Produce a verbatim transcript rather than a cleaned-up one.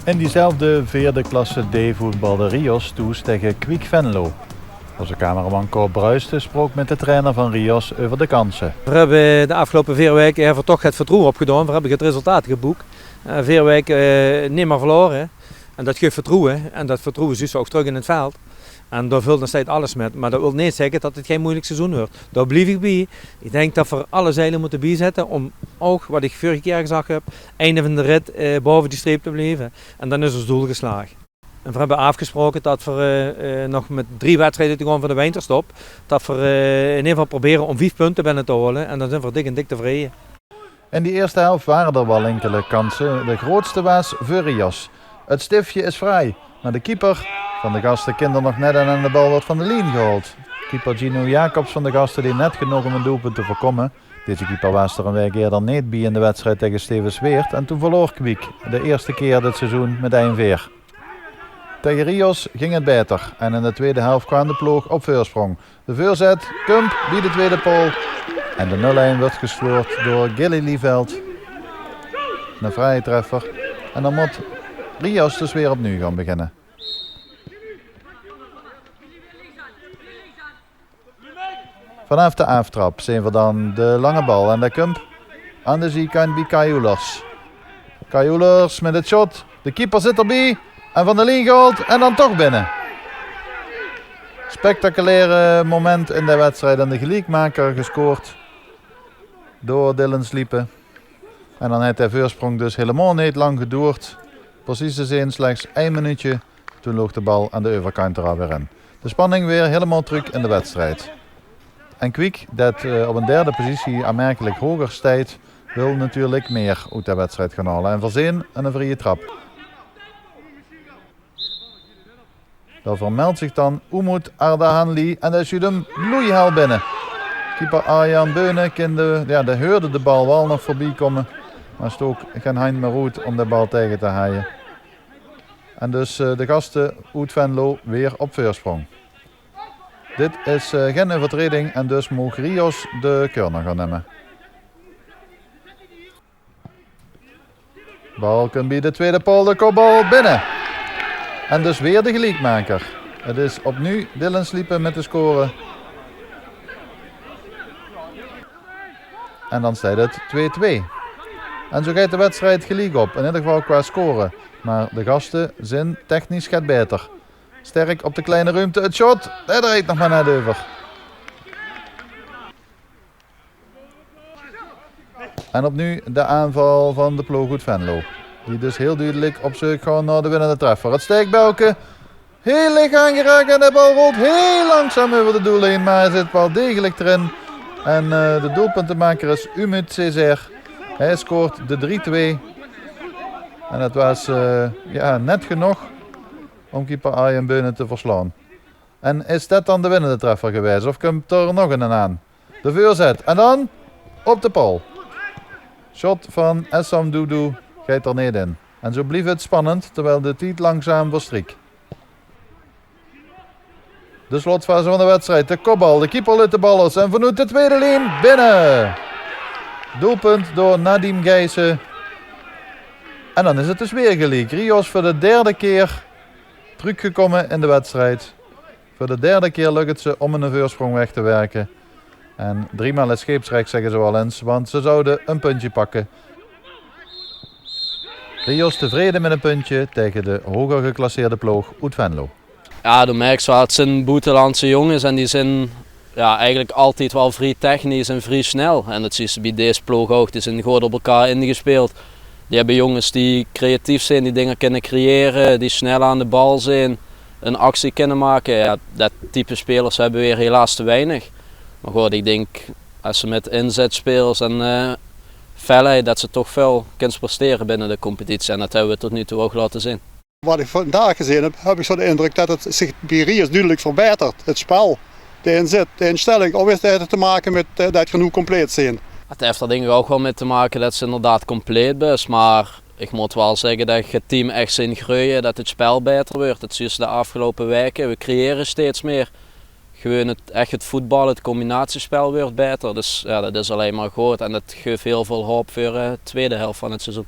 In diezelfde veerde klasse D voetbalde Rios thoes tege Kwiek Venlo. Ozze cameraman Cor Bruisten sprook mit de trainer van Rios euver de kanse. Veer höbbe de aafgeloupe veer waeke, höbbe veer toch 't vertroewe opgedaon. Veer höbbe 't resultaat geboek. Eh, veer waeke, eh, neet mieë verlaore. En dat guf vertroewe. En dat vertroewe zuus se ouch trök in 't veld. En dao vèlt nog steeds alles mit. Mer dat wilt neet zègke dat 't gein meujelik seizoen wuuert. Dao blief ich bie. Ich dink dat veer alle zeile mótte biezètte óm ouch, wat ich vörige kier gezag höb, einde van de rit, eh, baove die streep te blieve. En dan is ós doel geslaag. En veer höbbe aafgesproke dat veer, eh, eh, nog mit drie wedstrieje te gaon veur de winterstop, dat veer, eh, in eder geval probere óm vief punte binne te haole. En dan zeen veer dik en dik tevreje. In die ierste helf wore d'r waal inkele kanse. De groeatste waas veur Rios. 't Stifje is fraai, mer de keeper van de gaste kin d'r nog net aan en de bal weurt van de lien gehaold. Keeper Gino Jacobs van de gaste deej net genóg óm ein doelpunt te veurkómme. Deze keeper waas d'r ein waek ierder neet bie in de wedstrijd tege Stevensweert en toen verlaor Kwiek de ierste kier dit seizoen mit ein-veer. Tege Rios ging 't baeter en in de twiede helf kwaam de ploog op veursjprong. De veurzet kump bie de twiede paol en de nul-ein weurt gesjoead door Gilly Lieveld. Eine fraeje treffer. En dan mót Rios dus weer opnuuj gaon beginne. Vanaaf de aaftrap zeen veer dan de lange bal en dae kump aan de ziekant bie Kai Oelers. Kai Oelers mit 't sjot. De keeper zit d'rbie en van de lien gehaold en dan toch binne. Spectaculaire moment in de wedstrijd en de geliekmaker gescoord door Dylan Sliepen. En dan haet de veursjprong dus hielemaol neet lang gedoerd. Precies te zeen, slechts ein minuutje. Toen loog de bal aan de euverkant d'r alweer in. De spanning weer hielemaol trök in de wedstrijd. En Kwiek, det, eh, op ein derde positie aanmerkelik hoger steit, wil natuurlik mieë oet de wedstrijd gaon haole. En veer zeen ein vrieje trap. Dao vermeldt zich dan Umut Ardahanli en dae sjuut 'm loeihel binne. Keeper Arjan Beunen kin de, jao, dae heurde de bal waal nog veurbie kómme, mer stook gein hand mieë oet óm de bal tege te haje. En dus, eh, de gaste oet Venlo weer op veursjprong. Dit is, eh, gein euvertreding en dus maog Rios de corner gaon numme. Bal kump bie de twiede paol, de kopbal binne. En dus weer de geliekmaker. 't Is opnuuj Dylan Sliepen mit de score. En dan steit 't twee-twee. En zo geit de wedstrijd geliek op, in eder geval qua score. Mer de gaste zeen technisch get baeter. Sterk op de kleine ruumte, 't sjot. Dae drejt nog mer net euver. En opnuuj de aanval van de ploog oet Venlo. Die dus hiel dudelik op zeuk gaon nao de winnende treffer. 't Steekbelke. Hiel lich aangeraak en de bal rolt hiel langzaam euver de doellien, mer hae zit waal degelik d'rin. En, eh, de doelpuntemaker is Umut Césaire. Hae scoort de drie-twee. En det waas, eh, jao, net genóg óm keeper Arjen Beunen te verslaon. En is det dan de winnende treffer gewaes of kump d'r nog eine aan? De veurzet en dan op de paol. Sjot van Essam Doudou geit d'r neet in. En zo blief 't spannend, terwiel de tied langzaam verstriek. De slotfase van de wedstrijd. De kopbal, de keeper lit de bal los en vanoet de twiede lien binne. Doelpunt door Nadim Gijssen. En dan is 't dus weer geliek. Rios veur de derde kier trökgekómme in de wedstrijd. Veur de derde kier lök 't ze óm eine veursjprong weg te werke. En driemaal is scheepsrecht, zègke ze waal ins, want ze zouwe ein puntje pakke. Rios tevreje mit ein puntje tege de hoger geclasseerde ploog oet Venlo. Jao, doe merks waal, 't zeen boetelandse jónges en die zeen, jao, eigelik altied waal vrie technisch en vrie snel. En det zuus se bie dees ploog ouch. Die zeen good op elkaar ingespeeld. Die höbbe jónges die creatief zeen, die dinger kinne creëre, die snel aan de bal zeen, ein actie kinne make. Jao, det type spelers höbbe veer helaas te weinig. Mer good, ich dink, es se mit inzet speels en, eh, felheid, det se toch väöl kins prestere binne de competitie. En det höbbe veer tot noe toe ouch laote zeen. Wat ich vandaag gezeen höb, höb ich zo d'n indrök det 't zich bie Rios dudelik verbaetert. 't Spel, de inzet, de instelling. Of haet 't te make mit, eh, det geer noe compleet zeet? 't Haet d'r dink ich ouch waal mit te make det se inderdaad compleet bis. Mer ich mót waal zègke det ich 't team ech zeen greuje, det 't spel baeter wuuert. Det zuus se de aafgeloupe waeke. Veer creëre steeds mieë. Gewoon 't, ech 't voetbal, 't combinatiespel wuuert baeter. Dus jao, det is allein mer good en det guf hiel väöl haop veur, eh, de twiede helf van 't seizoen.